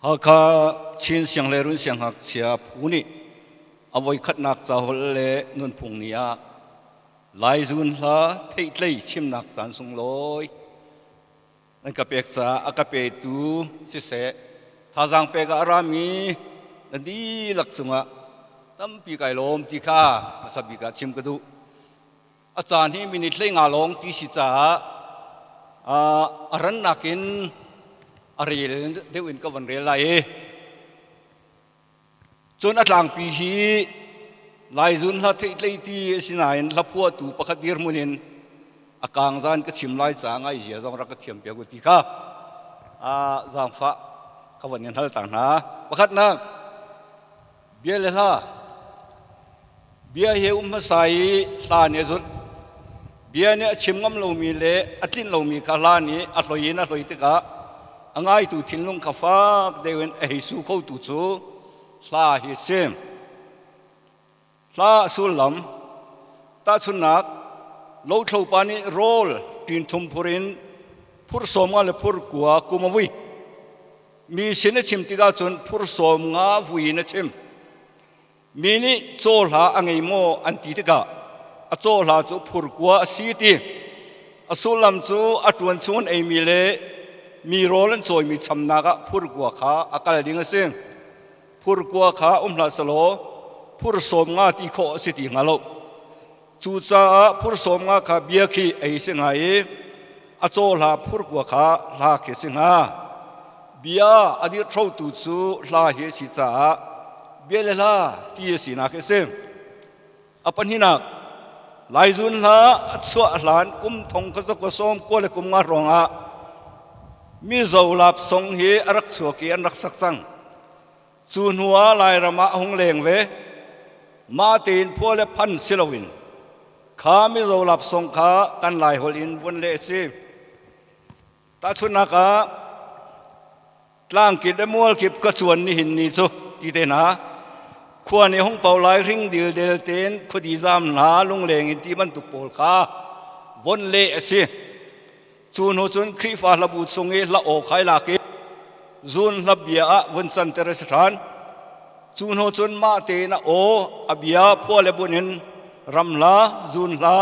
Hakha Chin Sianghleirun Siangngakchia phu nih a voikhatnak caholh le nunphung ni ah Lai zuun hla theihtlei chimnak caan sunglawi nan ka pek caah a ka petu siseh thazaang pek ah a rami na dihlak cungah tampi kai lawm ti kha hmasa bik ah chim ka duh. A caan hi minute 15 lawng ti si caah a rannak in a rel deuh in ka von rel lai i cun a tlangpi hi Laizun hla theihtlei ti a si nain hla phuahtu pakhat dirhmun in a kangzan ka chim lai caah ngaihzia zong rak ka thiam piak u ti kha zaangfah ka von in hal tang hna. Pakhatnak Bia le hla. Bia he um hmasa i hla nih a zulh. Bia nih a chim ngam lomi le a tlinh lomi kha hla nih a hloi in a hloi tikah a ngaitu thinlung kha fak deuh in a hei su khotu cu hla hi a si. Hla a sullam tahchunhnak lothlopa nih rawl ṭin thum phur in phur 50 le phur 90 kum a vui. Mi sin a chim tikah cun phur 50 vui in a chim. Mi nih caw hla a ngei maw an ti tikah a caw hla cu phur 90 a si ti. A sullam cu a ṭuan chung an eimi le mi rawl an cawimi chamnak ah phur 90 kha a kal ding a si. Phur 90 kha um hlah selaw phur 50 ti khawh a si ti hnga lo. Cucaah phur 50 kha bia khi ei si hnga i a caw hla phur 90 kha hla khi si hnga. Bia a dirhrotu cu hla hi a si caah bia le hla ti a sinak hi a si. A pahnihnak, Laizun hla a chuah hlan kum thong kha zakua sawm kua le kum nga hrawngah Mizo lapsong hi a rak chuak i an rak sak cang. Cu hnu ah Lairam ah a hung leng ve. Mah tein phua le phan si loin kha Mizo lapsong kha kan Laiholh in vun leh a si. Tahchunhnak ah tlangkip le mualkip ka cuan nihin ni cu ti te hna khua nih hung pau lai ring dildel tein khuadi zam hna lungleng in ti bantuk pawl kha von leh a si. Cu hnu cun Khrihfa hlabu chung i hla aw khai lak i zun hla bia ah vun canter a si ṭhan. Cu hnu cun mah tein a aw a bia phua le bun in ram hla, zun hla,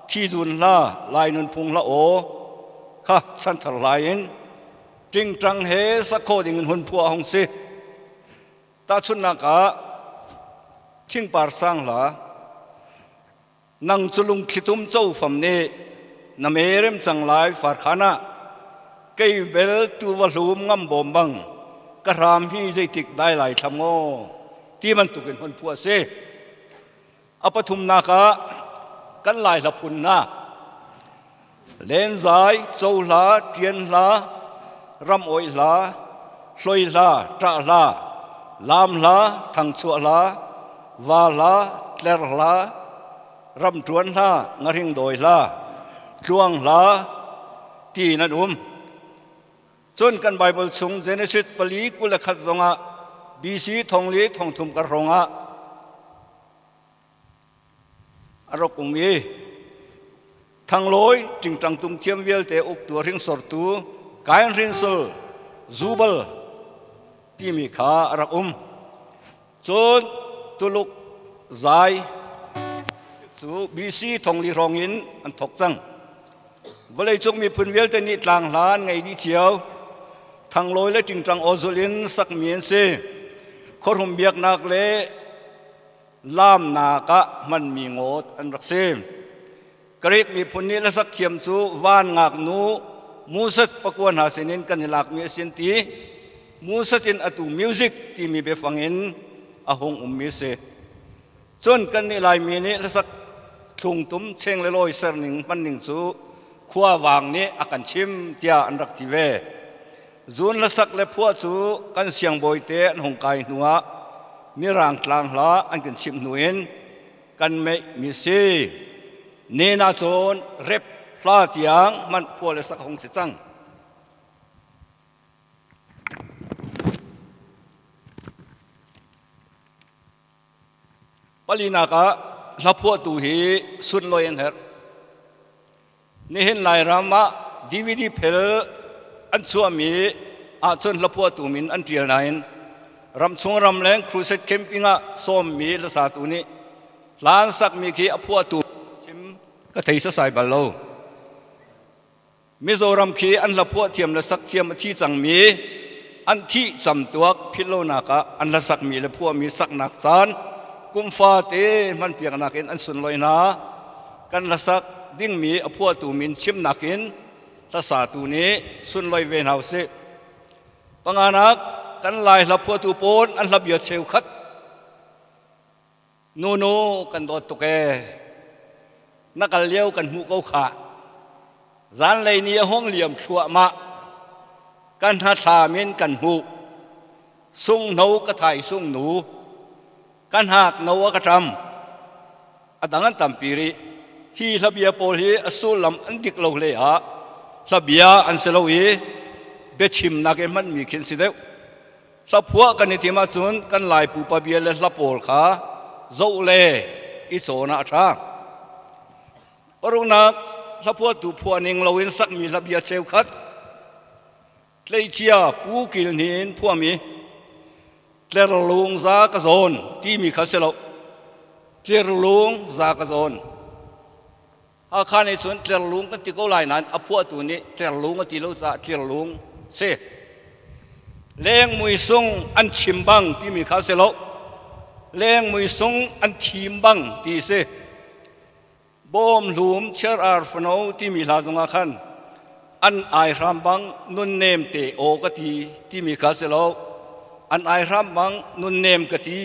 thi zun hla, Lai nunphung hla aw kha chanthar hlai in ṭingṭang he sak khawh ding in hun phuah a hung si. Tahchunhnak ah thingpar sang hla, Nang cu lungthlitum cofam nih na merem cang lai farkhan ah kei bel tuva hlum ngam bawm bang ka hram hi zeitik dai lai thlam ngaw ti bantuk in hun phuah si. A pathumnak ah kan lai hla phun hna lenzai, cohla, ṭian hla, ram awih hla, hloi hla, ṭah hla, laam hla, thangchuah hla, va hla, tler hla, ramṭuan hla, ngahring dawi hla, tluang hla tiin an um. Cun kan Baibal chung Genesis 4:21 zongah BC 4030 kar hrawngah a rak um i Thanglawi ṭingṭang tum thiam vialte uktu hringsortu Kain hrinsol Zubal timi kha a rak um. Cun Tuluk zai cu BC 4000 hrawng in an thok cang. Vawleicung miphun vialte nih tlang hla an ngei dih cio. Thanglawi le ṭingṭang aw zulh in sakmi an si. Khuahrum biaknak le laamnak ah hmanmi ngawt an rak si. Greek miphun nih hlasak thiam cu van ngaknu Moses pakua hna sinin kan i lakmi a sin ti Moses in atu music timi biafang in a hung ummi a si. Cun kannih Laimi nih hlasak thlungtum cheng le lawi serning hmanning cu khuavang nih a kan chim tiah an rak ti ve. Zun hlasak le phuah cu kan siangbawi te an hung kai hnuah Mirang tlang hla an kan chimh hnu in kan meih mi si. Nen ah cun rep hla tiang hmanh phuah le sak hung si cang. Palinak ah hlaphuahtu hi sunlawi an herh. Nihin Lairam ah DVD phel an chuahmi ahcun hlaphuahtu min an ṭial nain ramchung ramleng crusade camping ah sawmmi hlasatu nih hla an sakmi khi a phuahtu chim ka thei sasai bal lo. Mizoram khi an hlaphuah thiam le sak thiam a thi cangmi an thih camtuak philhlonak ah an hlasakmi le phuahmi saknak caan kum fate hmanpiaknak in an sunlawi hna. Kan hlasak dingmi a phuahtu min chimnak in hlasatu nih sunlawi ve hna usih. Panganak, kan Lai hla phuahtu pawl an hlabia cheukhat Nunu kan dawt tuk ee. Na kal lio kan hmuh ko khah. Zanlei ni a hung liam thluahmah. Kan hnathlam in kan hmuh. Sunghno ka thai sungnu. Kan hak no a ka ṭam. A dang an tampi rih. Hi hlabia pawl hi a sullam an dik lo hlei ah hlabia an si lo i biachimnak i hmanmi khin si deuh. Hlaphuah kan i tim ahcun kan Lai pupa bia le hla pawl kha zoh le i cawn ah a ṭha. Paruknak hlaphuahtu phuah ning loin sakmi hlabia cheukhat tleicia Pu Kil Hnin phuahmi Tlerlung za ka zawn timi kha si lo. Tlerlung za ka zawn. Hakha nih cun tlerlung kan ti ko lai nain a phuahtu nih tlerlung a ti lo caah tlerlung si. Leng muisung an chim bang timi kha si lo. Leng muisung an thim bang ti si. Bawm hlum chiar ar fano timi hla zongah khan an ai hram bang nunnem te aw ka ti timi kha si lo. An ai hram bang nunnem ka ti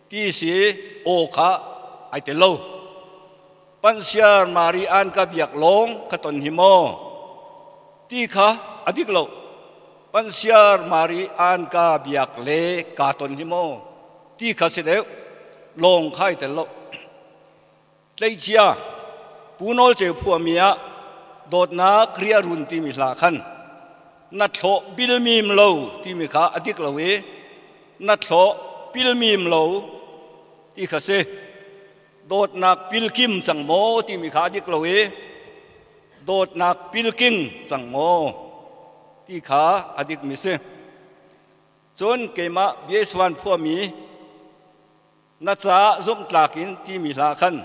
ti si aw kha ai tel lo. Pansiar Mari an ka biak lawng ka ton hi maw ti kha a dik lo. Pansiar Mari an ka biak le ka ton hi maw ti kha si deuh lawng kha ai tel lo. Tleicia Pu Nawl Ceu phuahmi ah dawtnak riahrun timi hla khan na thlawh bilmim lo timi kha a dik lo i na thlawh pilmim lo ti kha si. Dawtnak pilkim cang maw timi kha a dik lo i dawtnak pilking cang maw ti kha a dikmi si. Cun keimah Biaswan phuahmi na caah zumhtlak in timi hla khan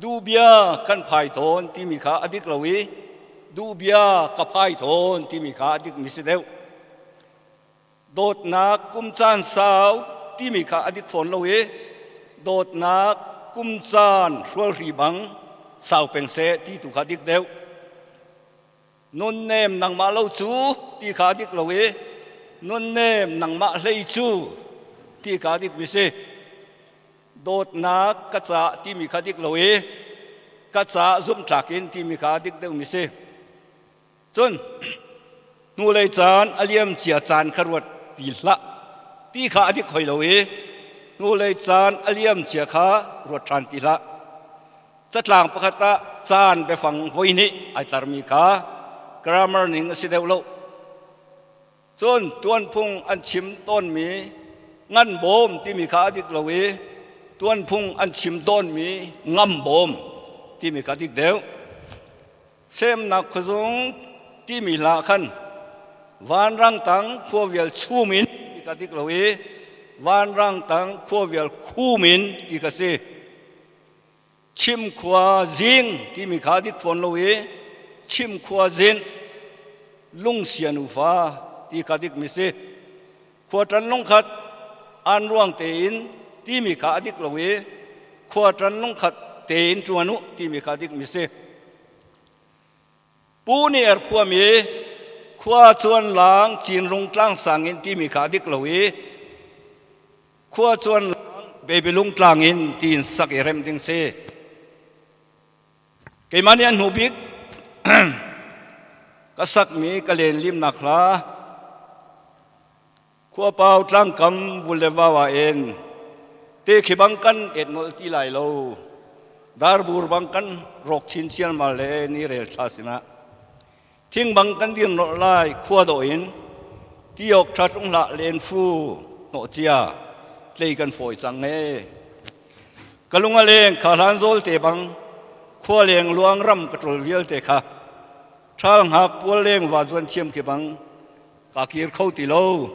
duhbia kan phai tawn timi kha a dik lo i duhbia ka phai tawn timi kha a dikmi si deuh. Dawtnak kum caan sau timi kha a dik fawn lo i dawtnak kum caan hrualhri bang sau peng seh ti tu kha dik deuh. Nunnem nangmah lo cu ti kha dik lo i nunnem nangmah hlei cu ti kha dik mi si. Dawtnak ka ca timi kha dik lo i ka ca zumhtlak in timi kha dik deuh mi si. Cun hnulei caan a liam cia caan kha ruat ti hlah ti kha a dik hoi lo i hnulei caan a liam cia kha ruat ṭhan ti hlah. Catlang pakhat ah caan biafang voi nih ai tlarmi kha grammar ning a si deuh lo. Cun tuanphung an chim tawnmi ngan bawm timi kha a dik lo i tuanphung an chim tawnmi ngam bawm timi kha a dik deuh. Semnak khuazung timi hla khan vanrang tang khua vial chum in ti kha dik lo i vanrang tang khua vial khum in ti kha si. Chim khua zing timi kha dik fawn lo i chim khua zin lungsia nufa ti kha dik mi si. Khua ṭan lungkhat an ruang tein timi kha a dik lo i khua ṭan lungkhat tein ṭuan u timi kha dik mi si. Pu nih er khuami khua cuan lang Cinrung tlangsang in timi kha a dik lo i khua cuan lang Babilung tlang in tiin sak i remh ding si. Keimah nih an hnu bik ka sakmi ka len limnak hla Khuapau tlangkam vul le vau ah in te khi bang kan et nolh ti lai lo. Darbur bang kan rawk chin sialmal le ni rel thla sinah. Thing bang kan dir nolh lai khua dawh in ti awk ṭha tlung hlah len fu hnawh cia tlei kan fawi cang e. Ka lung a leng kha hlan zawl te bang khua leng luang ram ka ṭol vialte kha ṭhal hngak pual leng va zuan thiam khi bang. Ka kir kho ti lo.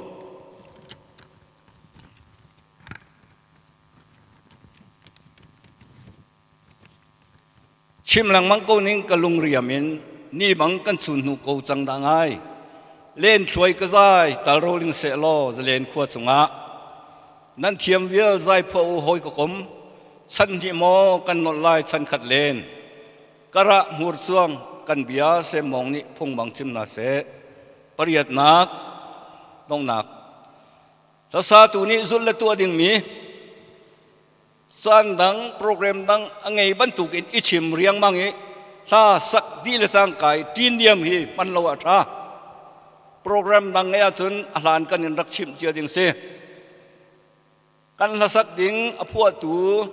Chim lengmang ko ning ka lungriam in ni bang kan chun hnu ko cang dah ngai. Len thluai ka zai tal roling seh law zalen khua cungah nan thiam vial zai phuah u hawi ka kom chan hnih maw kan nolh lai chan khat len kara hmur cuang kan bia semmawng nih phungbang chim hna seh. Pariatnak dongnak Hlasatu nih zulh le tuah dingmi caan dang program dang a ngei bantukin i chim riangmang i hla sak dih le cangka i ṭin diam hi hman lo ah ṭha. Program dang ngeih ahcun a hlan kan in rak chimh cia ding si. Kan hlasak ding a phuahtu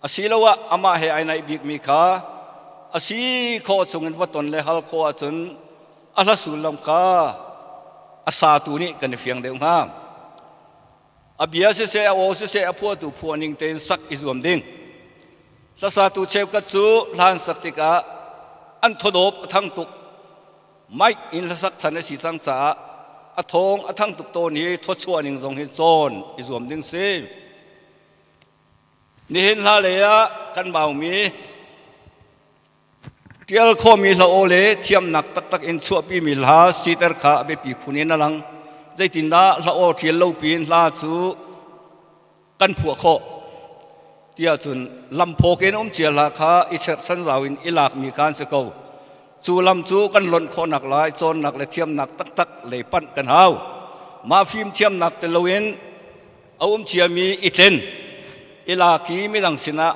asiloah amah he ai naih bikmi kha a si khawh chungin va ton le hal khawh ahcun a hla sullam kha a satu nih kan i fiang deuh hnga. A bia siseh, a aw siseh, a phuahtu phuah ning tein sak i zuam ding. Hlasatu cheukhat cu hlan sak tikah an thawdawp a thang tuk. Mic in hlasak chan a si cang caah a thawng a thang tuk tawn i thawchuah ning zong hi cawn i zuam ding si. Nihin hla lei ah kan baumi Ṭial khawhmi hla aw le thiamnak taktak in chuahpimi hla siter kha a biapi khun in a lang. Zeitindah hla aw ṭial lo piin hla cu kan phuah khawh? Tiah cun lamphawk in um cia hla kha i cherhchan zau in i lakmi kha an si ko. Cu lam cu kan lonh khawhnak lai cawnnak le thiamnak taktak lei panh kan hau. Mah fimthiamnak tel loin a um ciami i tlen, i lak i midang sinah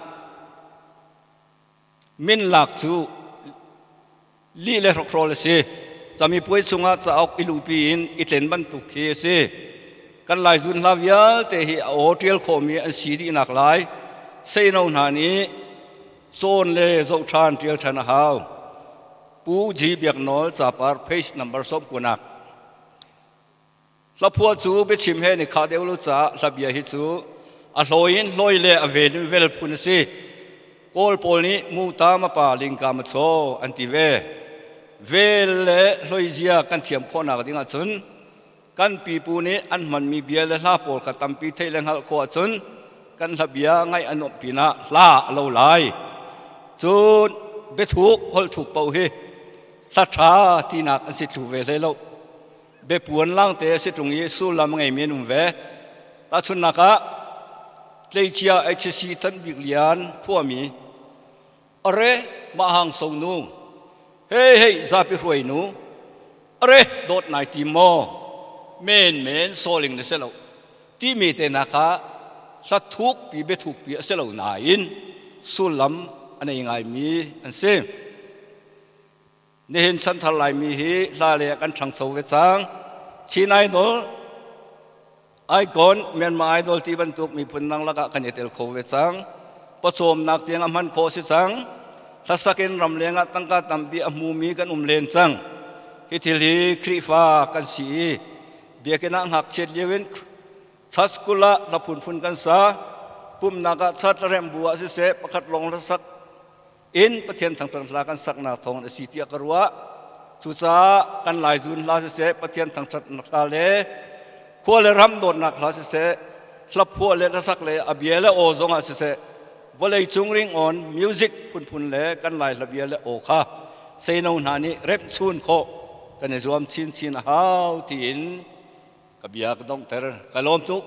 Min lak cu lih le hrokhrawl a si. Camipuai chungah cauk i luhpi in i tlen bantuk khi a si. Kan Lai zun hla vialte hi a aw ṭial khawhmi an si dihnak lai seino hna nih cawn le zoh ṭhan ṭial ṭhan a hau. Pu G. Biak Nawl capar page number 19. Hlaphuah cu biachim he ni khah deuh lo caah hlabia hi cu a hlawi in hlawi le a vel in vel phun a si. Kawl pawl nih mu ta ma pa lingka ma chaw an ti ve. Vel le hloi zia kan thiam khawhnak ding ahcun kan pipu nih an hmanmi bia le hla pawl kha tampi theih le hngalh khawh ahcun kan hlabia ngaih a nuamh pinah hla a lo lai. Cun biathuk holh thuk paoh hi hla ṭha tinak an si thlu ve hlei lo. Biapuan langte a si ṭung i sullam a ngeimi an um ve. Tahchunhnak ah, tleicia HCC Than Bik Lian phuahmi Are mah hang so nu, hei hei zapi hruai nu, are dawt nai tim maw, men men soling na si lo, timi te nak ah hla thukpi biathukpi a si lo nain sullam a nei ngaimi an si. Nihin chanthar Laimi hi hla le kan ṭhangcho ve cang. Chin Idol, Icon, Myanmar Idol ti bantuk miphun dang lakah kan i tel kho ve cang. Pawcawmnak tiang a hman khawh si cang. Hlasak in ramleng ah tangka tampi a hmumi kan um len cang. Hi thil hi Khrihfa kan si i biakinn ah ngakchiat lio in church school ah hla phunphun kan sa. Pumhnak ah church remh bu ah siseh pakhat lawng hlasak in Pathian thangṭhat hla kan saknak thawng a si tiah ka ruah. Cucaah kan Lai zun hla siseh, Pathian thangṭhatnak hla le khua le ram dawtnak hla siseh, hlaphuah le hlasak le a bia le aw zongah siseh, vawlei cung ringawn music phunphun le kan Lai hla bia le aw kha seino hna nih remhchun khawh kan i zuam chinchin a hau tiin ka bia ka donghter. Ka lawm tuk.